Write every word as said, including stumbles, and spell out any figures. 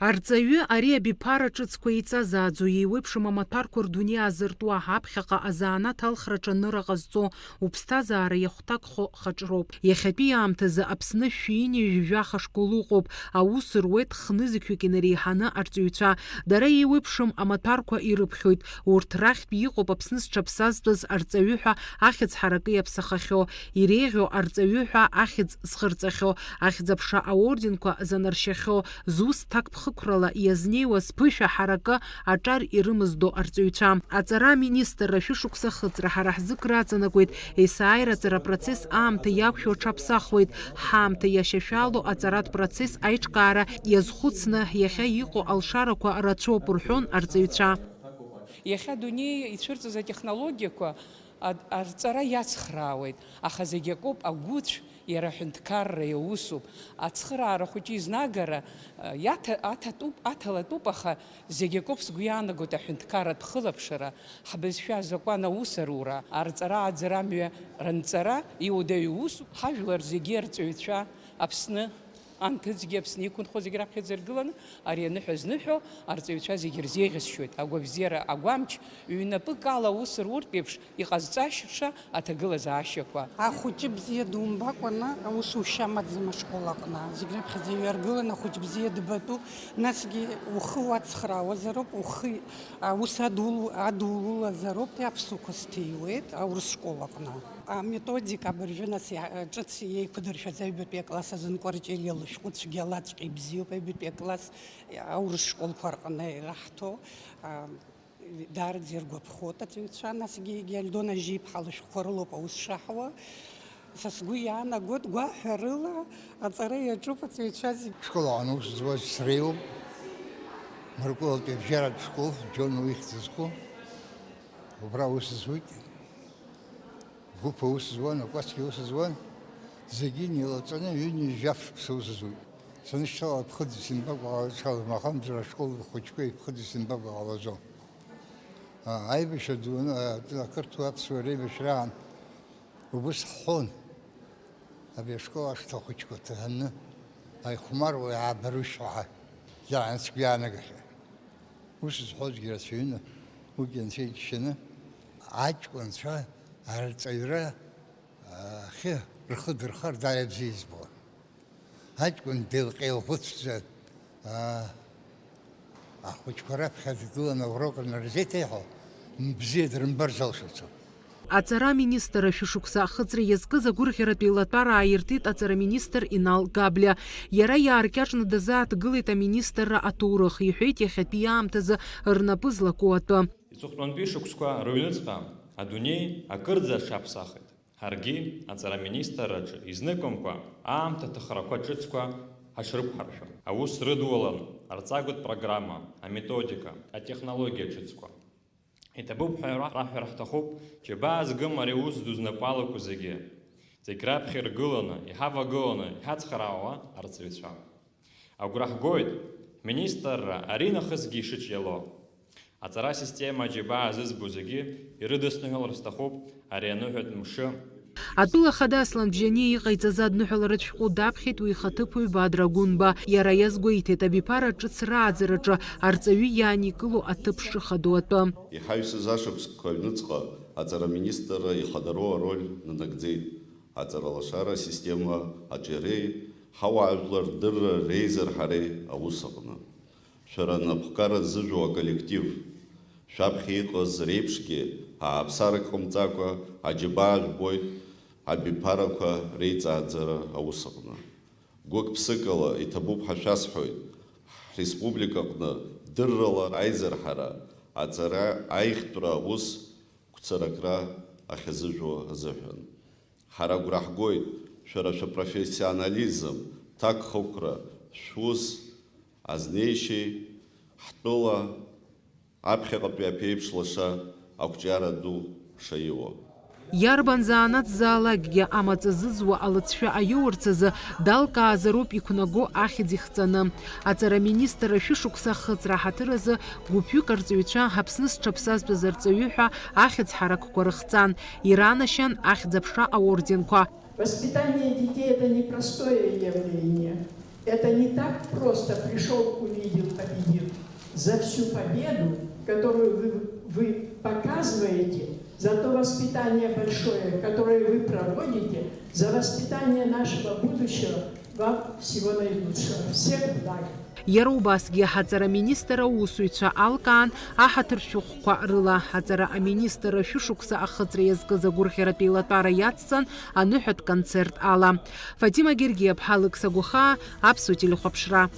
Арҵаҩы ари абиԥара ҿыцқәа еиҵазааӡо, еиуеиԥшым амаҭәарқәа рдунеи аазыртуа, аԥхьаҟа азанааҭ алхраҿы аныра ҟазҵо, уԥсҭазаара иахәҭакхо хаҿроуп. Иахьатәи аамҭазы Аԥсны шәи ҩынҩажәи жәаха школ ыҟоуп, аус руеит хнызқьҩык инареиҳаны арҵаҩцәа. Дара еиуеиԥшым амаҭәарқәа ирыԥхьоит. Урҭ рахьтә иҟоуп Аԥсны зҽаԥсазтәыз арҵаҩы ҳәа ахьӡ ҳаракы иаԥсахахьоу, иреиӷьу арҵаҩы ҳәа ахьӡ зхырҵахьоу, ахьӡ-аԥша аорденқәа занаршьахьоу, зус ҭакԥхықәрала иазнеиуаз ԥышәа ҳаракы аҿар ирымыздо арҵаҩцәа. Аҵара аминистрра шәышықәса ахыҵра ҳара ҳзы кыр аҵанакуеит, есааира аҵара апроцесс аамҭа иақәшәо аҽаԥсахуеит, ҳаамҭа иашьашәало аҵаратә процесс аиҿкаара иазхәыцны иахьа иҟоу алшарақәа рацәоуп, рҳәон арҵаҩцәа. Иахьа адунеи ицәырҵыз атехнологиақәа ад-, арҵара иацхраауеит, аха зегь акоуп, агәыцә иара аҳәынҭқарра иаусуп. Ацхыраара хәыҷы изнагара, а, иаҭа-, аҭатәуп, аҭалатәуп, аха зегь акоуп сгәы иаанагоит аҳәынҭқарратә хылаԥшра, ҳбызшәа азакәан аус арура, арҵара-ааӡара амҩа ранҵара иуадаҩу усуп. Ҳажәлар зегьы арҵаҩцәа, Аԥсны анҭыҵгьы, Аԥсны иқәынхо зегь раԥхьаӡа иргыланы, ари аныҳәа зныҳәо арҵаҩцәа зегьы рзеиӷьасшьоит. Агәабзиара агәамч, ҩнапыкала аус руртә еиԥш иҟазҵаша аҭагылазаашьақәа. Ахәыҷы бзиа думбакәаны аусушьа амаӡам ашкол аҟны. Зегь раԥхьаӡа иҩаргыланы ахәыҷ бзиа дбатәуп, насгьы ухы уацхраауазароуп, ухы аус адулу-, адулулазароуп, аԥсуқәа сҭиуеит аурыс школ аҟны. Аметодика абыржәы нас иа-, ҿыц еиқәдыршәаз аҩбатәи акласс азын Кәарҷелиа лышәҟәы цәгьалаҵәҟьа ибзиоуп, аҩбатәи акласс аурыс школқәа рҟны ираҳҭо, а, даараӡа иргәаԥхоит аҵаҩцәа, насгьы егьи Альдона Жьиԥҳа лышәҟәқәа рылоуп аус шаҳуа. Са сгәы иаанагоит, гәаҳәарыла аҵара иаҿуп аҵаҩцәа зегь. Школ аҟны аус зуаз сара иоуп. Мыркәылатәи абжьаратә школ, Џьон уи ихьӡ зху, убра аус зуеит. Гәыԥ аус зуан, акәасқьа аус зуан, зегьы инеилаҵаны ҩынҩажәи жәаф шықәса аус зуеит. Санышьҭала, ԥхыӡ исымбакәа ҟалаӡом, аха мамзар ашкол хәыҷқәеи ԥхыӡ исымбакәа ҟалаӡом. А, аибашьра дуны, а, ақырҭуа аԥсуа реибашьраан убыс ҳҳәон, абри ашкол ашҭа хәыҷқәа ҭаҳаны, аихәмаруа иаабарушь ҳәа, иаан сгәы иаанагахьан. Ус зҳәозгьы рацәаҩын, уигьы анцәа иџьшьаны, аҷкәынцәа арҵаҩра ахьы рхы дырхар даара бзиа избон. Аҷкәын деилҟьа-еилӷәыцәӡа, аа, ахәыҷқәа раԥхьа дгыланы аурок анырзеиҭеиҳәо, бзиа дрымбар залшаӡом. Аҵара аминистрра шәышықәса ахыҵра иазкыз агәырӷьаратә еилатәара ааиртит аҵара аминистр Инал Габлиа. Иара иааркьаҿны дазааҭгылеит аминистрра аҭоурых, иҳәеит иахьатәи аамҭазы рнапы злаку атәы. Иҵыхәтәантәи шықәсқәа рыҩныҵҟа адунеи акырӡа аҽаԥсахит. Ҳаргьы аҵара аминистрраҿы изныкымкәа аамҭа аҭахрақәа ҿыцқәа ҳаҽрықәҳаршәон. Аус рыдулалан арҵагатә программа, аметодика, атехнологиа ҿыцқәа. Иҭабуп ҳәа ра-, раҳәара ҳҭахуп, џьабаа згым ари аус ду знапы алаку зегьы. Зегь раԥхьа иргыланы, иҳавагыланы, иҳацхраауа арҵаҩцәа. Агәра ҳгоит, ҳминистрра аринахысгьы ишыҿиало. Аҵара асистема аџьабаа зызбо зегьы ирыдысныҳәалар сҭахуп ари аныҳәатә мшы. Атәыла хада Аслан Бжьаниа иҟаиҵаз адныҳәаларатә шәҟәы даԥхьеит уи ихаҭыԥуаҩ Бадра Гәынба. Иара иазгәеиҭеит, абиԥара ҿыц рааӡараҿы арҵаҩы иааникыло аҭыԥ шыхадоу атәы. Иҳаҩсыз ашықәсқәа аҩныҵҟа аҵара аминистрра ихадароу ароль нанагӡеит аҵаралашара асистема аҿиареи ҳауаажәлар рдырра реизырҳареи аус аҟны. Шәара анапхгара ззыжәу аколлектив, шәаԥхьа иҟаз реиԥшгьы ааԥсарак ҟамҵакәа аџьабаа жәбоит абиԥарақәа реиҵааӡара аус аҟны. Гәык-ԥсыкала иҭабуп ҳәа шәасҳәоит, ҳреспублика аҟны дыррала аизырҳара, аҵара аиӷьтәра аус гәцаракра ахьазыжәуа азыҳәан. Ҳара агәра ҳгоит шәара шәапрофессионализм, ҭакхықәра, шәус азнеишьеи ҳтәыла аԥхьаҟатәи аԥеиԥш лаша ақәҿиара ду шаиуа. Иарбан занааҭзаалакгьы амаҵ азызуа алыҵшәа аиоурц азы далкаазароуп иқәнаго ахьӡ ихҵаны. Аҵара аминистр ашәышықәса ахыҵра аҳаҭыр азы гәыԥҩык арҵаҩцәа Аԥсны зҽаԥсазтәыз арҵаҩы ҳәа ахьӡ ҳаракқәа рыхҵан. Иранашьан ахьӡ-аԥша аорденқәа. Воспитание детей — это непростое явление. Это не так просто: пришёл, увидел, победил. За всю победу, которую вы, вы показываете, за то воспитание большое, которое вы проводите, за воспитание нашего будущего, вам всего наилучшего. Всех благ. Иара убасгьы аҳаҵара аминистр аусзуҩцәа алкаан аҳаҭыр шәҟәқәа рыла. Аҵара аминистр ашәышықәса ахыҵра иазкыз агәырӷьаратә еилатәара иацҵан аныҳәатә концерт ала. Фатима Гергиаԥҳа, Алықьса Гәахаа, Аԥсуа телехәаԥшра.